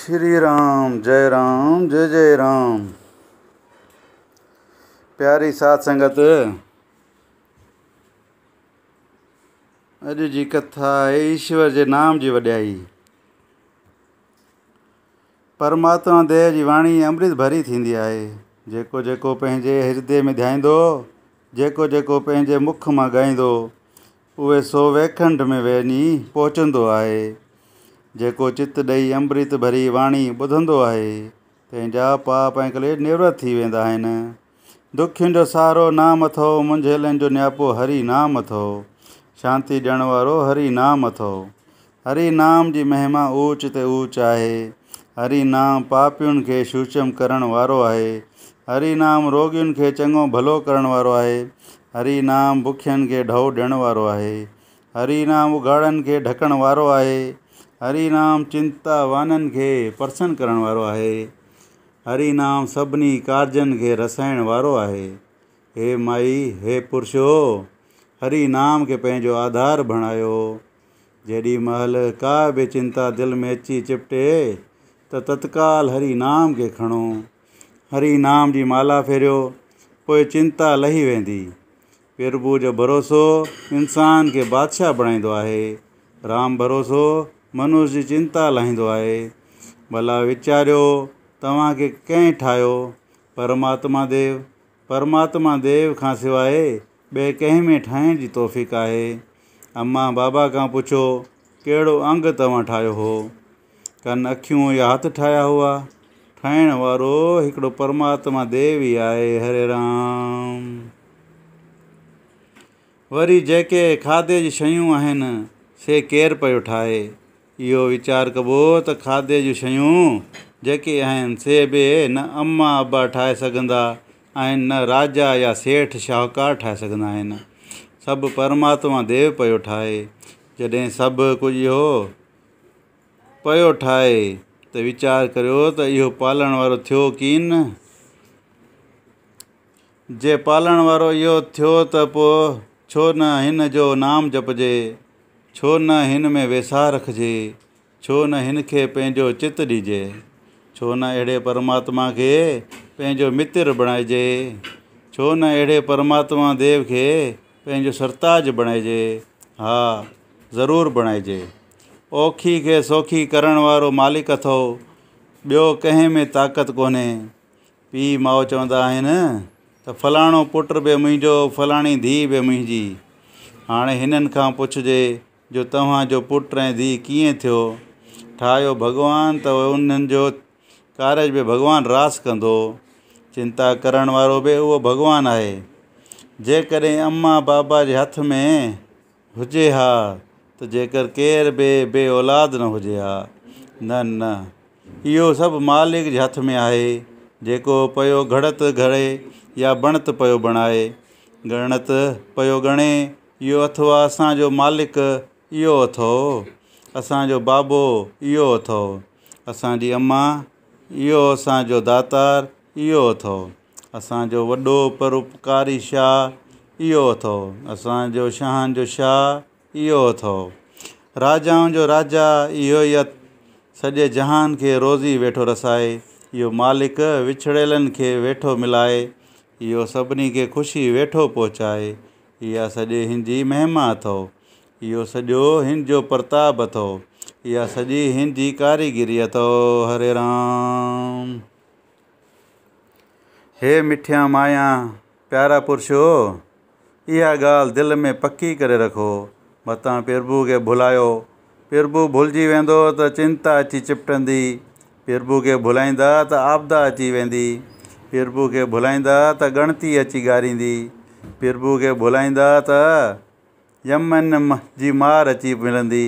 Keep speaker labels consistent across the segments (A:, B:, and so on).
A: شري رام جئي رام جئي جئي رام. پياري ساڌ سنگت، اڄ جي ڪٿا آهي ايشور جي نام جي وڏيائي. پرماتما ديو جي واڻي امرت ڀري ٿيندي آهي. جيڪو جيڪو پنهنجي هردي ۾ ڌيائيندو، جيڪو جيڪو پنهنجي مک مان ڳائيندو، اهي سو ويڪنٺ ۾ وڃي پهچندو آهي. جيڪو چت ڏئي امرت ڀري واڻي ٻڌندو آهي، تنهن جا پاپ ۽ ڪليش نورت ٿي ويندا آهن. دکين جو سهارو نام اٿئو، منجهيلن جو نياپو هري نام اٿئو، شانتي ڏيڻ وارو هري نام اٿئو. هري نام جي مهما اوچ تي اوچ آهي. هري نام پاپين کي شوچم ڪرڻ وارو آهي. هري نام روڳين کي چڱو ڀلو ڪرڻ وارو آهي. هري نام بکين کي ڍؤ ڏيڻ وارو آهي. هري نام اگهاڙن کي ڍڪڻ وارو آهي. هري نام چنتا وانن کي پرسن ڪرڻ وارو آهي. هري نام سڀني ڪارجن کي رسائڻ وارو آهي. هي مائي، هي پرشو! هري نام کي پنهنجو آڌار بڻايو. جيڏي مهل ڪا به چنتا دل ۾ اچي چپٽي ته تتڪال هري نام کي کڻو. هري نام جي مالا ڦيريو، پوء چنتا لهي ويندي. پرڀو جو ڀروسو انسان کي بادشاهه بڻائيندو آهي. رام ڀروسو منش جي چنتا لاهيندو آهي. ڀلا ويچاريو توهان کي ڪنهن ٺاهيو؟ پرماتما ديو. پرماتما ديو کان سواء ٻئي ڪنهن ۾ ٺاهڻ جي توفيق آهي؟ امان بابا کان پڇو ڪهڙو انگ توهان ٺاهيو هو؟ ڪن اکيون يا هٿ ٺاهيا هئا؟ ٺاهڻ وارو هڪڙو پرماتما ديو ئي آهي. هري رام. وري جيڪي کاڌي جون شيون آهن سي ڪير پيو ٺاهي؟ اهو ويچار ڪبو ته کاڌي جون شيون جيڪي آهن سي به نه اما ابا ٺاهي سگهندا آهن نه راجا يا سيٺ شاهوڪار ٺاهي سگهندا آهن. سڀ پرماتما ديو پيو ٺاهي. جڏهن سڀ ڪجهه اهو پيو ٺاهي ته ويچار ڪريو ته اهو پالڻ وارو ٿيو ڪين نه؟ جي پالڻ وارو اهو ٿيو ته پوء ڇو نه هن جو نام جپجي؟ ڇو نه هن ۾ ويساهه رکجي؟ ڇو نه هن کي پنهنجو چت ڏجي؟ ڇو نه اهڙي پرماتما کي پنهنجو متر بڻائجي؟ ڇو نه اهڙي پرماتما ديو کي پنهنجو سرتاج بڻائجي؟ ها، ضرور بڻائجي. اوکي کي سوکي ڪرڻ وارو مالڪ اٿئو، ٻيو ڪنهن ۾ طاقت ڪونهي. پيء ماء چوندا آهن ته فلاڻو پٽ به منهنجو، فلاڻي ڌيء به منهنجي. هاڻي هنن کان پڇجي جو توهان جو پٽ ۽ ڌيء ڪيئن ٿيو؟ ٺاهيو ڀڳوان ته انهن جو ڪارج به ڀڳوان راس ڪندو. چنتا ڪرڻ وارو به اهو ڀڳوان آهي. جيڪڏهن اما بابا جي هٿ ۾ هجي ها ته جيڪر ڪير به بي اولاد نه هجي ها. نه نه اهو سڀ مالڪ جي هٿ ۾ آهي، جيڪو پيو گهڙت گهڙي يا بڻت پيو بڻائي، ڳڻت پيو ڳڻي، اهو اٿئو اسان جو مالڪ، اهو اٿئو اسان جو بابو، اهو اٿئو اسان جي امان، اهو اسان جو داتار، اهو اٿئو اسان جو وڏو پراپڪاري شاهه، اهو اٿئو اسان جو شاهن جو شاهه، اهو اٿئو راجائن جو راجا، اهو ئي سڄي جهان کي روزي ويٺو رسائي، اهو مالڪ وڇڙيلن کي ويٺو ملائي، اهو سڀني کي خوشي ويٺو پهچائي، اها سڄي هن جي مهما اٿئو، اهو سڄو هن جو پرتاب اٿئو، اها سڄي هن جي ڪاريگري اٿئو. هري رام. هي مٺيان مايان، پيارا پرشو! اها ڳالهه دل ۾ پڪي ڪري رکو، متان پرڀو کي ڀلايو. پرڀو ڀلجي ويندو ته چنتا اچي چپٽندي. پرڀو کي ڀلائيندا ته آپدا اچي ويندي. پرڀو کي ڀلائيندا ته ڳڻتي اچي ڳاريندي. پرڀو کي ڀلائيندا ته يمن جي مار اچي ملندي.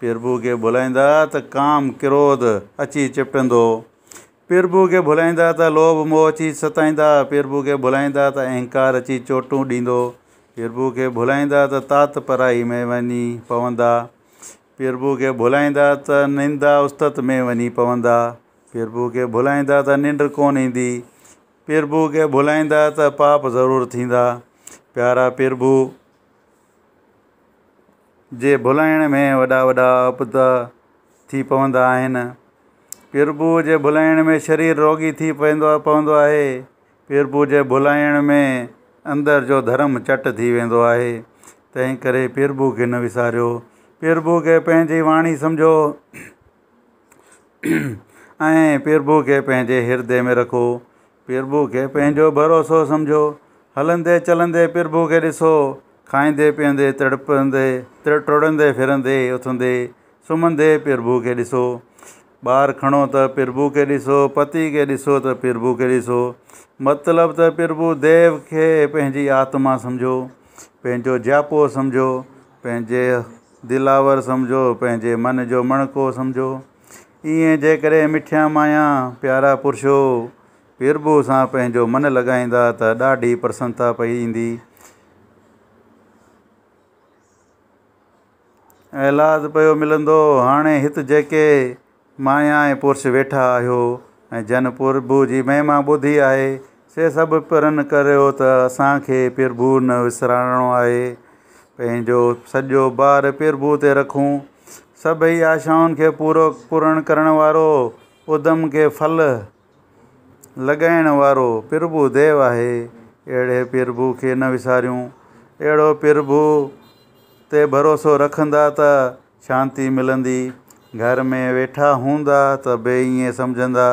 A: پرڀو کي ڀلائيندا ته ڪام ڪروڌ اچي چپٽندو. پرڀو کي ڀلائيندا ته لوڀ موهه اچي ستائيندا. پرڀو کي ڀلائيندا ته اهنڪار اچي چوٽون ڏيندو. پرڀو کي ڀلائيندا ته تات پرائي ۾ وڃي پوندا. پرڀو کي ڀلائيندا ته نندا استت ۾ وڃي پوندا. پرڀو کي ڀلائيندا ته ننڊ ڪونه ايندي. پرڀو کي ڀلائيندا ته پاپ ضرور ٿيندا. پيارا پرڀو جي ڀلائڻ ۾ وڏا وڏا اپدا ٿي پوندا آهن. پرڀوء جي ڀلائڻ ۾ شرير روڳي ٿي پوندو آهي. پرڀوء جي ڀلائڻ ۾ اندر جو ڌرم چٽ ٿي ويندو آهي. تنهن ڪري پرڀوء کي نه وساريو. پرڀوء کي پنهنجي واڻي سمجهو ۽ پرڀوء کي پنهنجي هردي ۾ رکو. پرڀوء کي پنهنجو ڀروسو سمجهو. هلندي چلندي پرڀوء کي ڏسو. کائيندي پيئندي، تڙپندي، ٽڙندي ڦرندي، اٿندي سمهندي پرڀوء کي ڏسو. ٻار کڻو ته پرڀوء کي ڏسو، پتي کي ڏسو ته پرڀوء کي ڏسو. مطلب ته پرڀو ديو کي پنهنجي آتما سمجهو، پنهنجو جياپو سمجهو، پنهنجي دلاور سمجهو، پنهنجي من جو مڻڪو سمجهو. ائين جيڪڏهن مٺيا مايا، پيارا پرشو، پرڀوء سان پنهنجو من لڳائيندا ته ڏاڍي پرسنتا پئي ايندي. اهلاد پيو ملندو. هاڻي هت جيڪي مايا ۽ پرش ويٺا آهيو ۽ جن پرڀو جي مهما ٻڌي آهي، سي سڀ پرن ڪريو ته اسان کي پرڀو نه وسارڻو آهي. پنهنجو سڄو بار پرڀو تي رکون. سڀئي آشائن کي پورو پورڻ ڪرڻ وارو، ادم کي ڦل لڳائڻ وارو پرڀو ديو آهي. اهڙي پرڀو کي نه وساريون. اهڙو پرڀو تي ڀروسو رکندا ته شانتي ملندي. گهر ۾ ويٺا هوندا ته به ائين سمجهندا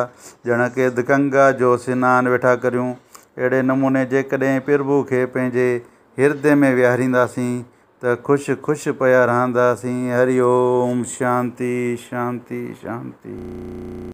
A: ڄڻ ڪي گنگا جو سنان ويٺا ڪريون. اهڙي نموني جيڪڏهن پرڀو کي پنهنجي هردي ۾ ويهارينداسين ته خوش خوش پيا رهنداسين. هري اوم شانتي شانتي شانتي.